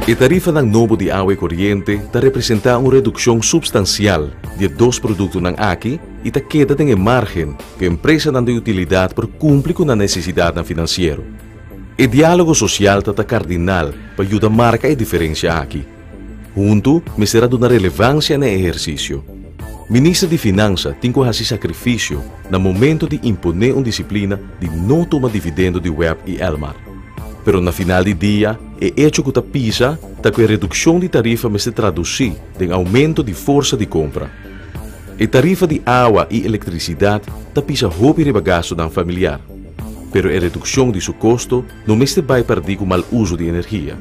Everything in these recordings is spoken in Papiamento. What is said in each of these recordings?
E tarifanan nobo di awa i koriente ta representá un redukshon supstansial di e dos produktonan aki i ta keda den e márgen ku empresanan di utilidat por kumpli ku nan nesesidatnan finansiero. E diálogo sosial ta ta kardinal pa yuda marka e diferensia aki. Huntu mester a duna relevansia na e ehersisio. Minister di Finansa tin ku hasi sakrifisio na momento di imponé un disiplina di no tuma dividendo di web i Elmar. Pero na final di dia e echo ku ta pisa ta ku e redukshon di tarifa mester tradusí den oumento di forsa di kompra. E tarifa di awa i elektrisidat ta pisa hopi riba gastunan familiar, pero e redukshon di su kosto no mester bai pèrdí ku mal uso di energia.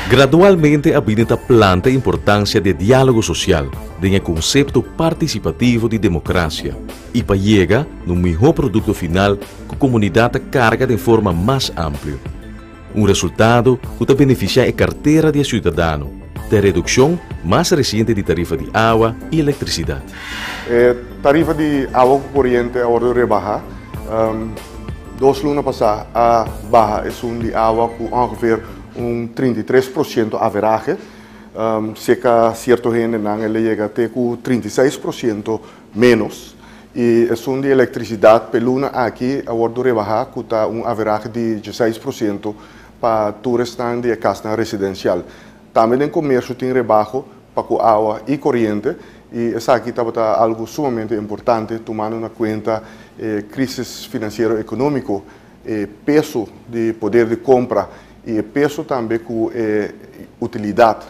Gradualmente a bini ta planta e importansia di e diálogo sosial den e konsepto partisipativo di demokrasia i pa yega na un mihó produkto final ku komunidat ta karga den forma mas amplio. Un resultado ku ta benefisiá e kartera di e siudadano, ta e redukshon mas resiente di tarifa di awa i elektrisidat. E tarifa di awa ku koriente a wòrdu rebahá. Dos luna pasá a baha esun di awa ku ongeveer un 33% averahe. Serka sierto hendenan el a yega te ku 36% ménos. I esun di elektrisidat p'e luna aki a wòrdu rebahá ku ta un averahe di 16% pa tur esnan di e kasnan residensial. Tambe den komersio tin rebaho pa ku awa i koriente i esaki tabata algu sumamente importante tumando na kuenta e krísis finansiero ekonómiko, e peso di poder di kompra i e peso tambe ku e utilidat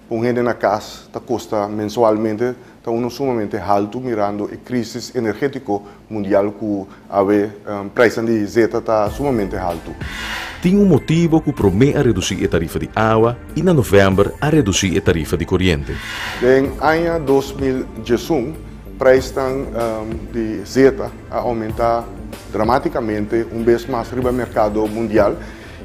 pa un hende na kas ta kosta mensualmente ta uno sumamente haltu mirando e crisis energetico mundial cu awe prijsnan di zeta ta sumamente haltu. Tin un motibo cu prome a reduci e tarifa di awa y na november a reduci e tarifa di coriente. Den aña 2011 prijsnan di zeta a aumenta dramaticamente un bes mas riba mercado mundial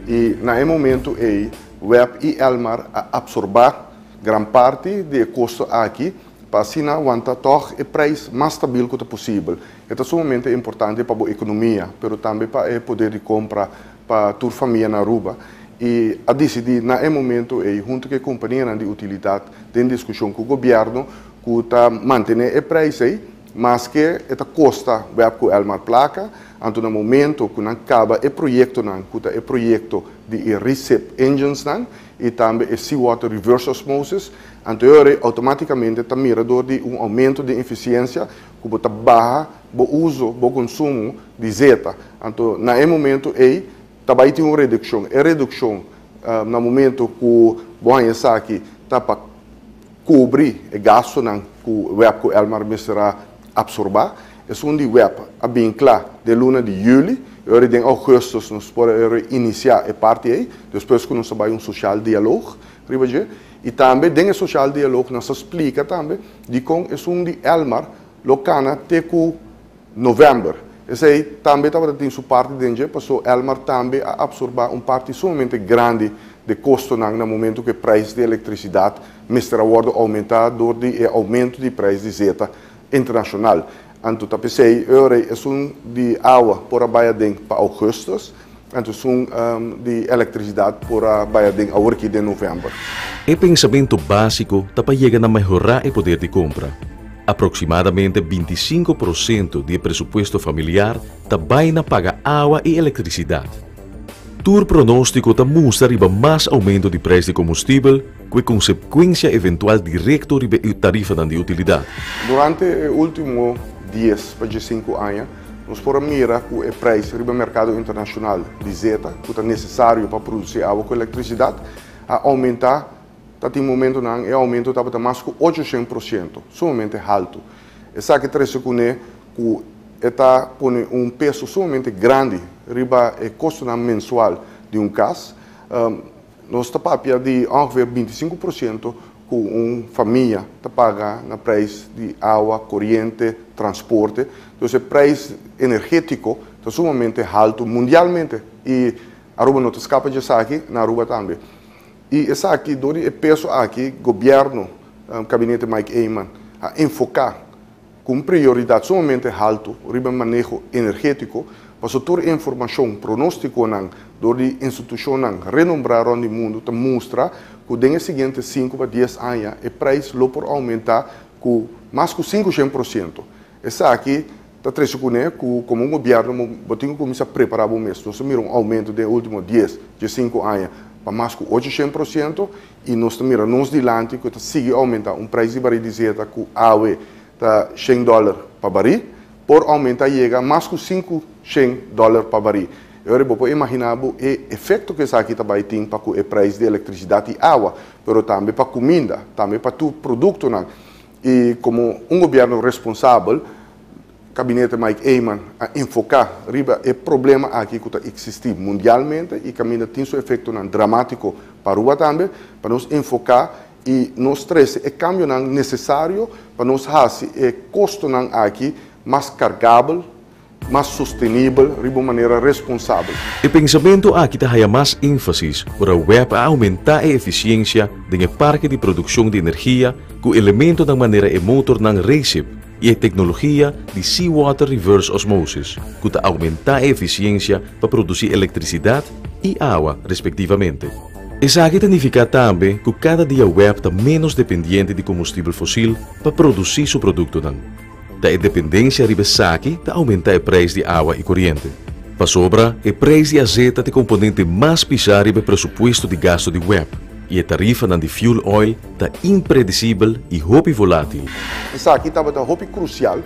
y na e momento ey web y Elmar a absorba Gran parti di e kosto aki pa asina wanta tòg e preis mas stabil ku ta posibel. E ta sumamente importante pa bo ekonomia, pero tambe pa e poder di kompra pa tur famia na Aruba. I a disidí na e momento ei huntu ku e kompanianan di utilidat den diskushon ku gobièrnu ku ta mantené e preis ei maske e ta kosta web ku Elmar plaka. Anto na momento ku nan kaba e proyektonan ku ta e proyekto di e recip enginesnan, i tambe e seawater reverse osmosis, anto e ora ei outomátikamente ta mira dor di un oumento den efisiensia ku bo ta baha bo uso, bo konsumo di zeta. Anto na e momento ei ta bai tin un redukshon. E redukshon na momento ku bo haña esaki ta pa kubri e gastunan ku web ku Elmar mester a absorbá. Esun di web a bin kla den luna di yüli, e ora den ougùstùs nos por a inisiá e parti ei, despues ku nos a bai un sosial dialog riba dje. I tambe den e sosial dialog nos a splika tambe dikon esun di Elmar lo kana te ku novèmber. Esei tambe tabata tin su parti den dje, paso Elmar tambe a absorbá un parti sumamente grandi di kostonan na momento ku e preis di elektrisidat mester a wòrdu oumentá dor di e oumento di preis di zeta internashonal. Anto ta p'esei ora esun di awa por a bai aden pa ougùstùs, anto esun di elektrisidat por a bai aden aworaki den novèmber. E pensamentu básiko ta pa yega na mehorá e poder di kompra. Aproksimadamente 25% di e presupuesto familiar ta bai na paga awa i elektrisidat. Tur pronóstiko ta mustra riba mas oumento di preis di komustibel ku e konsekuensia eventual direkto riba e tarifanan di utilidat. Durante e último dies pa diesinku aña, nos por a mira ku e preis riba merkado internashonal di zeta, ku ta nesesario pa produsí awa ku elektrisidat, a oumentá. Ta tin momentunan e oumento tabata mas ku 800%, sumamente haltu. Esaki trese kuné ku e ta pone un peso sumamente grandi riba e kostonan mensual di un kas. Nos ta papia di ongeveer 25% ku un famia ta paga na preis di awa, koriente, transporte. Dus e preis energétiko ta sumamente haltu mundialmente i Aruba no ta skapa di esaki, na Aruba tambe. I esaki dor di e peso aki gobièrnu, Kabinete Mike Eman, a enfoká. Ku un prioridat sumamente haltu riba maneho energétiko, pasobra tur informashon, pronóstikonan dor di institushonnan renombrá rònt di mundu ta mustra ku den e siguiente sinku pa dies aña e preis lo por oumentá ku mas ku 500%. Esaki ta trese kuné ku komo un gobièrnu bo tin ku kuminsá prepará bo mes. Nos a mira un oumento den e último dies, diesinku aña pa mas ku 800% i nos ta mira nos dilanti ku ta sigui oumentá. Un preis di barí di zeta ku awe ta 100 dòler pa barí, por oumentá yega mas ku 500 dòler pa barí. I awor bo por imaginá bo e efekto ku esaki ta bai tin pa ku e preis di elektrisidat i awa, pero tambe pa kuminda, tambe pa tur produktonan. I komo un gobièrnu responsabel, gabinete Mike Eman a enfoká riba e problema aki ku ta eksistí mundialmente i kaminda tin su efektonan dramátiko pa Aruba tambe, pa nos enfoká i nos trese e kambionan nesesario pa nos hasi e kostonan aki mas kargabel, mas sostenibel riba un manera responsabel. E pensamentu aki ta haya mas énfasis ora WEB a oumentá e efisiensia den e parke di produkshon di energia ku elementonan manera e motornan Recip i e teknologia di seawater reverse osmosis ku ta oumentá e efisiensia pa produsí elektrisidat i awa respektivamente. Esaki ta nifiká tambe ku kada dia WEB ta ménos dependiente di kombustibel fosil pa produsí su produktonan. Ta e dependensia riba esaki ta oumentá e preis di awa i koriente. Pasobra e preis di azeta ta e komponente mas pisá riba e presupuesto di gastu di WEB i e tarifanan di fuel oil ta impredisibel i hopi volátil. Esaki tabata hopi krusial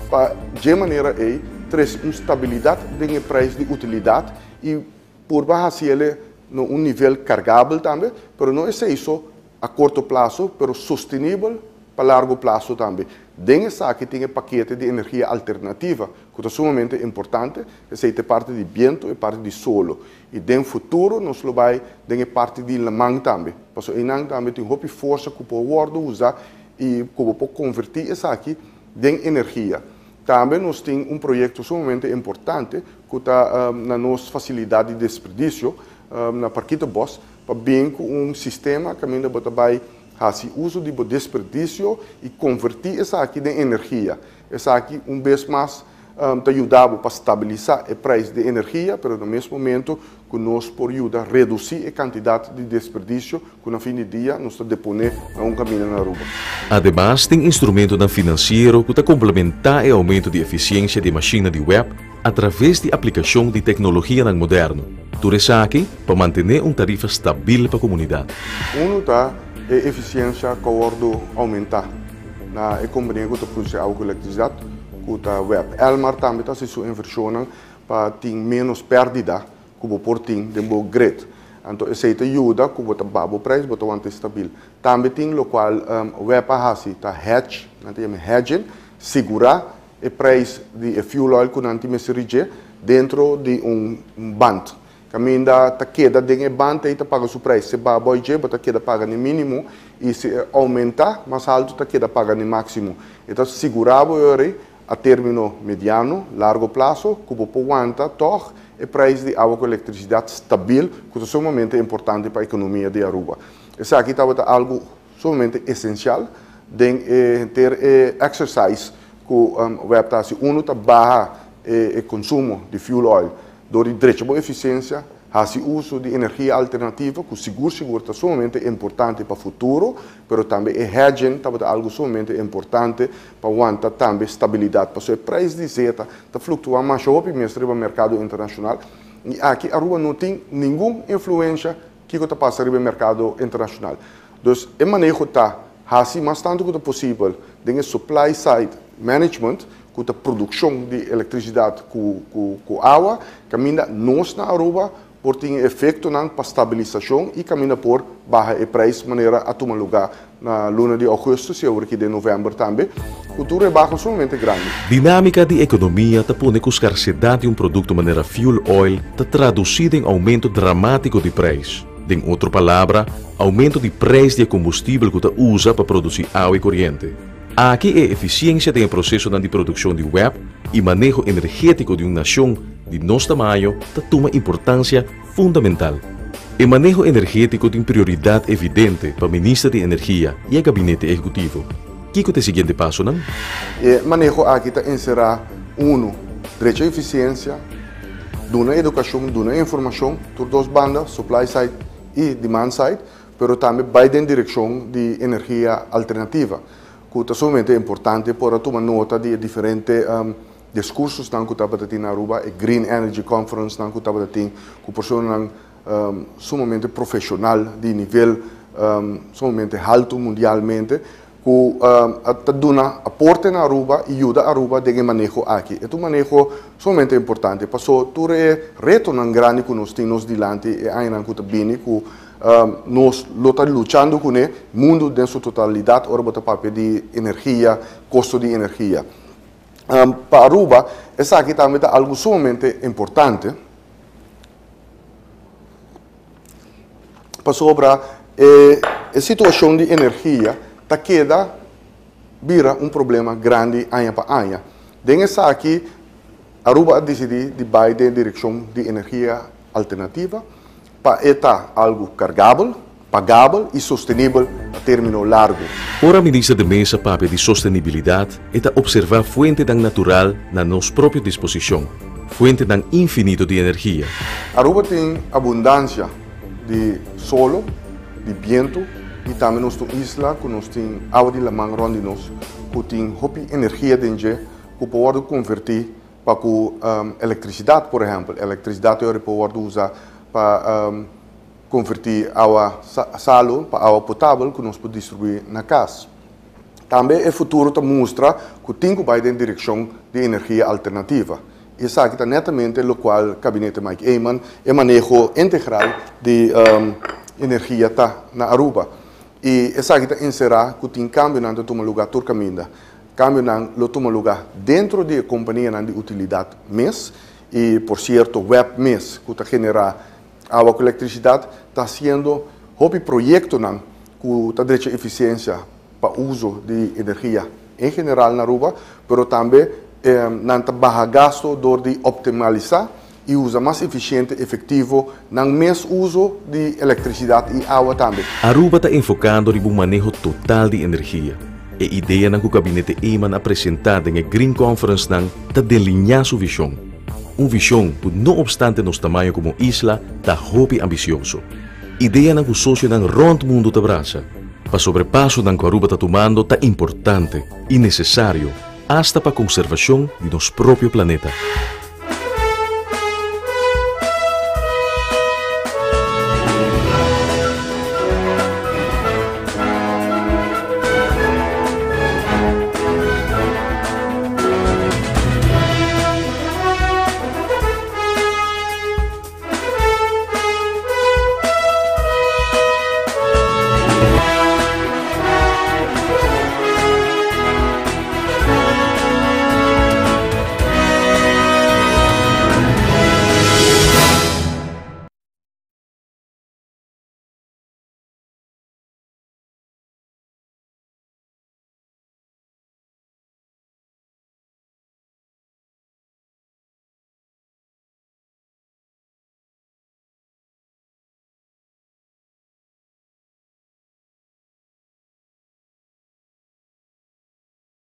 pa dje manera ei trese un stabilidat den e preis di utilidat i purba hasiele na un nivel kargabel tambe, pero no esei so a korto plaso, pero sostenibel pa largo plaso tambe. Den esaki tin e pakete di energia alternativa, ku ta sumamente importante, esei ta e parti di bientu, e parti di solo. I den futuro nos lo bai den e parti di laman tambe, pasobra einan tambe tin hopi forsa ku por wòrdu usa i ku bo por konvertí esaki den energia. Tambe nos tin un proyekto sumamente importante ku ta na nos fasilidat di desperdisio na Parkietenbos pa bin ku un sistema kaminda bo ta bai hasi uso di bo desperdisio i konvertí esaki den energia. Esaki un bes mas ta yuda bo pa stabilisá e preis di energia, pero na mes momento ku nos por yuda redusí e kantidat di desperdisio ku na fin di dia nos ta deponé na un kaminda na Aruba. Ademas tin instrumentonan finansiero ku ta komplementá e oumento di efisiensia di e mashina di WEB atraves di aplikashon di teknologianan moderno. Tur esaki pa mantené un tarifa stabil pa komunidat. Unu ta e efisiensia ku a wòrdu oumentá na e kompania ku ta produsí awa ku elektrisidat, ku ta WEB. Elmar tambe ta hasi su invershonnan pa tin ménos pèrdida ku bo por tin den bo grid. Anto esei ta yuda ku bo ta baha bo prijs, bo ta wanta stabil. Tambe tin lokual WEB a hasi ta hedge, nan ta yama hedging, sigurá e prijs di e fuel oil ku nan tin mester ridje dentro di un band. Kaminda ta keda den e band ei ta paga su prijs. Si baha boi dje bo ta keda paga ni mínimo i si e oumentá mas haltu ta keda paga ni máksimo. E ta sigurá bo e ora ei a término mediano, largo plaso ku bo por wanta tòg e prijs di awa ku elektrisidat stabil ku ta sumamente importante pa ekonomia di Aruba. Esaki tabata algu sumamente esensial den e henter e exercise ku WEB ta hasi. Unu ta baha e konsumo di fuel oil dor di drecha bo efisiensia, hasi uso di energia alternativa ku sigur sigur ta sumamente importante pa futuro, pero tambe e hedging tabata algu sumamente importante pa wanta tambe stabilidat. Pasobra e prijs di zeta ta fluktuá masha hopi mes riba merkado internashonal i aki Aruba no tin ningun influensha kiko ta pasa riba e merkado internashonal. Dus e maneho ta hasi mas tantu ku ta posibel den e supply side management, ku ta produkshon di elektrisidat ku awa, kaminda nos na Aruba por tin efektonan pa stabilisashon i kaminda por baha e prijs manera a tuma lugá na luna di ougùstùs i awor aki den novèmber tambe, ku tur rebaho sumamente grandi. Dinámika di ekonomia ta pone ku skarsedat di un produkto manera fuel oil ta tradusí den oumento dramátiko di preis. Den otro palabra, oumento di preis di e kombustibel ku ta usa pa produsí awa i koriente. Aki e efisiensia den e prosesonan di produkshon di WEB i maneho energétiko di un nashon di nos tamaño ta tuma importansia fundamental. E maneho energétiko tin prioridat evidente pa Minister di Energia i e Gabinete Ehekutivo. Kiko ta e siguiente pasonan? E maneho aki ta enserá, unu, drecha efisiensia, duna edukashon, duna informashon, tur dos banda, supply side i demand side, pero tambe bai den direkshon di energia alternativa, ku ta sumamente importante por a tuma nota di e diferente diskursosnan ku tabata tin na Aruba, e Green Energy Conference-nan ku tabata tin ku personanan sumamente profeshonal di nivel sumamente haltu mundialmente ku ta duna aporte na Aruba i yuda Aruba den e maneho aki. E ta un maneho sumamente importante paso tur e retonan grandi ku nos tin nos dilanti e añanan ku ta bini ku nos lo ta luchando kuné, mundu den su totalidat ora bo ta papia di energia, kosto di energia. Pa Aruba esaki tambe ta algu sumamente importante. Pasobra e situashon di energia ta keda bira un problema grandi aña pa aña. Den esaki Aruba a disidí di bai den direkshon di energia alternativa pa e ta algu kargabel, pagabel i sostenibel a término largu. Ora Minister de Meza papia di sostenibilidat, e ta opservá fuentenan natural na nos propio disposishon, fuentenan infinito di energia. Aruba tin abundansia di solo, di bientu i tambe nos ta un isla ku nos tin awa di laman rònt di nos ku tin hopi energia den dje ku por wòrdu konvertí pa ku elektrisidat, por ehèmpel. Elektrisidat e ora por wòrdu usa pa Konvertí awa salu pa awa potabel ku nos por distribuí na kas. Tambe e futuro ta mustra ku tin ku bai den direkshon di energia alternativa. I esaki ta netamente lokual Kabinete Mike Eman e maneho integral di energia ta na Aruba. I esaki ta enserá ku tin kambionan ta tuma lugá tur kaminda. Kambionan lo tuma lugá dentro di e kompanianan di utilidat mes i por sierto web mes ku ta generá Awa ku elektrisidat ta hasiendo hopi proyektonan ku ta drecha efisiensia pa uso di energia en general na Aruba, pero tambe nan ta baha gasto dor di optimalisá i usa mas efisiente efektivo nan mes uso di elektrisidat i awa tambe. Aruba ta enfokando riba un maneho total di energia. E ideanan ku Gabinete Eman a presentá den e Green Conference-nan ta deliñá su vishon. Un vishon ku no opstante nos tamaño komo isla ta hopi ambisioso. Ideanan ku sosionan rònt mundu ta brasa. Pasobra e pasonan ku Aruba ta tumando ta importante i nesesario asta pa konservashon di nos propio planeta.